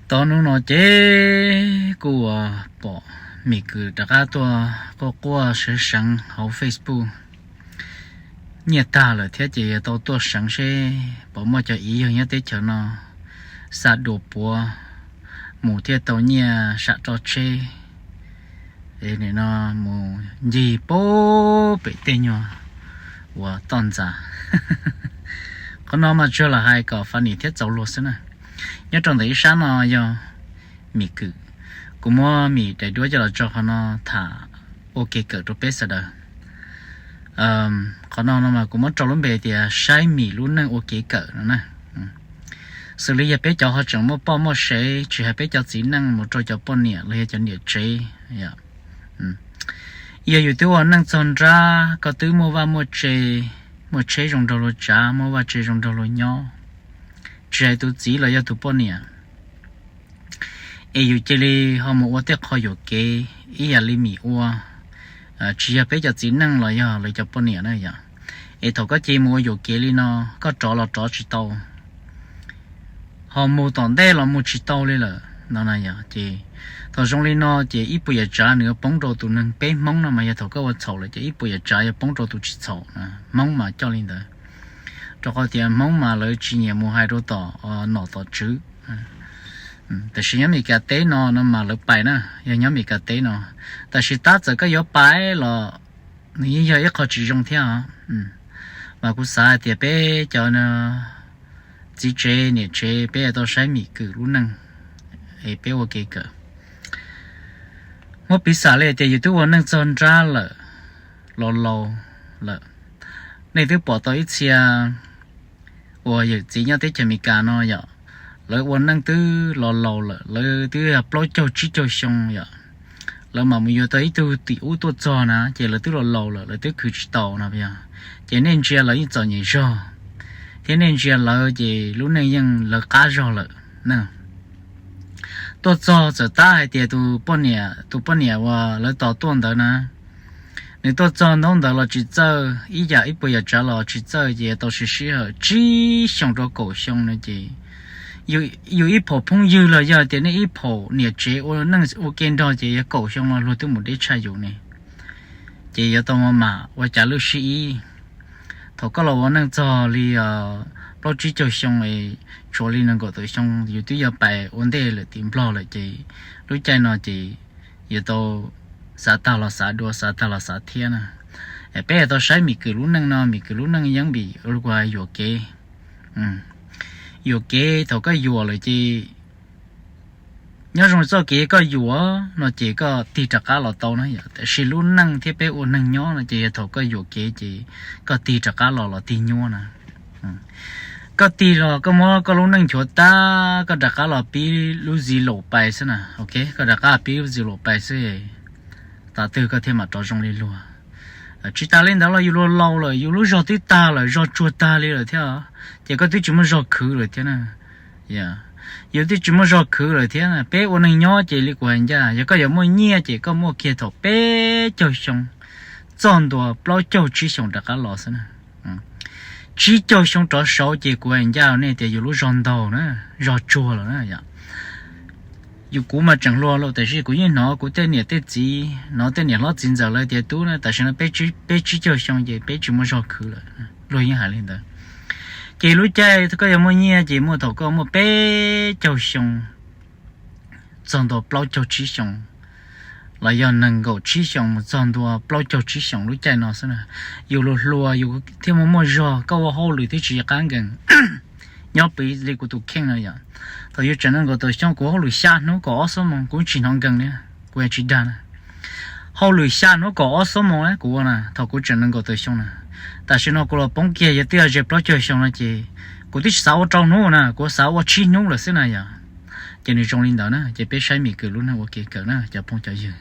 Tau hnub no ces kuj pom Mim Kwm rov qab tuaj quaj quaj seev seev hauv Facebook. Nyiaj tag lawm thiab ces yog tau tuaj seev seb puas muaj cov ib yawg nyob teb chaws no xa dua puav mus thiaj tau nyiaj sam roj tsheb. Es nim no mus ncig pem tej nyuag uas toj ntxas. Qhov no mas tsuas los hais kom funny thiab txaus luag xwb na. Nyob rau ntawm ib sab no yog Mim Kwm. Kuv muab Mim daim duab coj los tso qhov no tham ua kev kawm rau peb sawv daws. Qhov no no mas kuv muab rau lub npe tias saib Mim lub neej ua kev kawm no na. Xws li yog peb cov ho tseem muaj poj muaj sev, tsis hais peb cov txiv neej mus rau cov poj niam los yog cov niam tsev, yog yus twb ua neej txog nrab, koj twb muaj vaj muaj tse, muaj tsheb zoo nraug luag tsav, muaj vaj tse zoo nraug luag nyob, tsis hais tus txiv los yog tus poj niam, es yus cia li ho mus ua tej qho yuam kev ib yam li Mim ua, tsis yog peb cov txiv neej los yog lawv cov poj niam na yom. Es thaum koj cia li mus ua yuam kev li no, koj rov los rov tsis tau, ho mus tom ntej los mus tsis tau li lawm no na yom. Ces thaum zoo li no ces ib puas yam tsav nws yuav poob rau tus neeg. Peb Hmoob no mas yog thaum koj ua txhaum lawm ces ib puas yam tsav yuav poob rau tus tsis txhaum. Hmoob mas coj li ntawd, rau qhov tias Hmoob mas lawv tsis nyiam mus hais rau tom nom tom tswv. Tab sis nyob Meskas teb no no mas lawv pais na, yog nyob Meskas teb no. Tab sis tab txawm koj yuav pais los nws yeej yog ib qho tsis zoo thiab os. Mas kuv xav hais tias peb cov txiv tsev niam tsev peb yuav tau saib Mim Kwm lub neej es peb ua kev kawm. Muab piv xam li tias yus twb ua neej txog nrab lawm, los laus lawm. Nej twb pom tau ib txhia uas yawm txiv nyob teb chaws Amelikas no yom, lawv ua neej twb los laus lawm, lawv twb yog plaub caug tsib caug xyoo yom. Lawv mam mus yuav tau ib tug tim ub tuaj txog na ces lawv twb los laus lawm, lawv twb khwv tsis tau no yog. Ces nej ntsia lawv yeej txom nyem zog, thiab nej ntsia lawv ces lub neej yeej lawv qab zog lawm na. Tuaj txog txawm tab hais tias tus poj niam, tus poj niam uas lawv tos tuaj ntawd na, nws tuaj txog ntaub ntawv los tsis txawj, ib yam ib puas yam tsav los tsis txawj, ces tau siv sij hawm tsib xyoos rau kaum xyoo no ces yus ib phaum phooj ywg los yog tias nej ib phaum niam tsev ua neej ua ke nrog ces yog kaum xyoo los luag twb mus deb tshaj yus ne. Ces yuav tau maj mam ua cas lwj sib ib. Thaum koj los ua neej txog li plaub tsib caug xyoo, tshuav li nees nkaum tawm xyoo yus twb yuav pais ua ntej lawm tim Nplog lawm ces lub caij no ces yuav tau xav tag los xav dua, xav tag los xav thiab na. Peb yuav tau saib Mim Kwm lub neej no, Mim Kwm lub neej yeej vim li kuv hais yuam kev. Yuam kev, thaum koj yuam lawm ces nyob zoo txoj kev koj yuam no ces koj tig rov qab los tau na yom. Tiam sis lub neej thiab peb ua neeg nyob no ces yog thaum koj yuam kev ces koj tig rov qab los los tig nyuaj na. Koj tig los koj muab koj lub neej nchuav tag, koj rov qab los pib lub zis laum pais xwb na, ok, koj rov qab pib lub zis laum pais xwb, thaum twg koj thiaj mam rov zoo li luag. Tsis tas li ntawd los yus laus laus lawm, yus lub zog twb tag lawm, zog tsuag tag li lawm thiab, ces koj twb tsis muaj zog khwv lawm thiab na. Yus twb tsis muaj zog khwv lawm thiab. Peb ua neeg nyob ces li kuv hais ncaj, yog koj yuav muaj nyiaj ces koj muaj kiag thaum peb caug xyoo txog ntua plaub caug tsib xyoos rov qab los xwb na. Tsib caug xyoo rov saud ces kuv hais ncaj nej tias yus lub zog ntaug na, zog tsuag lawm na yom. Yus kuv mas tseem hluas lauj, tab sis kuv yeej hnov kuv tej niam tej txiv, hnov tej niam hlob txiv ntxawm lawv tias tub na, tam sim no peb tsib caug xyoo ces peb tsis muaj zog khwv lawm, luag yeej hais li ntawd. Ces lub caij koj yuav muaj nyiaj ces muaj thaum koj muaj peb caug xyoo txog ntua plaub caug tsib xyoo, los yog nees nkaum tsib xyoos mus txog ntua plaub caug tsib xyoos lub caij no xwb na. Yus hluas hluas yus thiaj muaj muaj zog, koj ua hauj lwm thiaj tsis qab nkees. Nyob piv li kuv tus kheej no yom, thaum yus tseem nees nkaum tawm xyoo kuv hauj lwm xya hnub kaum ob xuab moos kuv tsis hnov nkees li, kuv tsis dag na. Hauj lwm xya hnub kaum ob xuab moos kuv ua na thaum kuv tseem nees nkaum tawm xyoo na. Tam sim no kuv los poob kiag yog twb yog ze plaub caug xyoo no ces kuv twb tsis xav ua rau hnub na, kuv xav ua tsib hnub lawm xwb na yom. Ces nws zoo li ntawd na, ces peb saib Mim Kwm lub neej ua kev kawm na cov phooj cov ywg.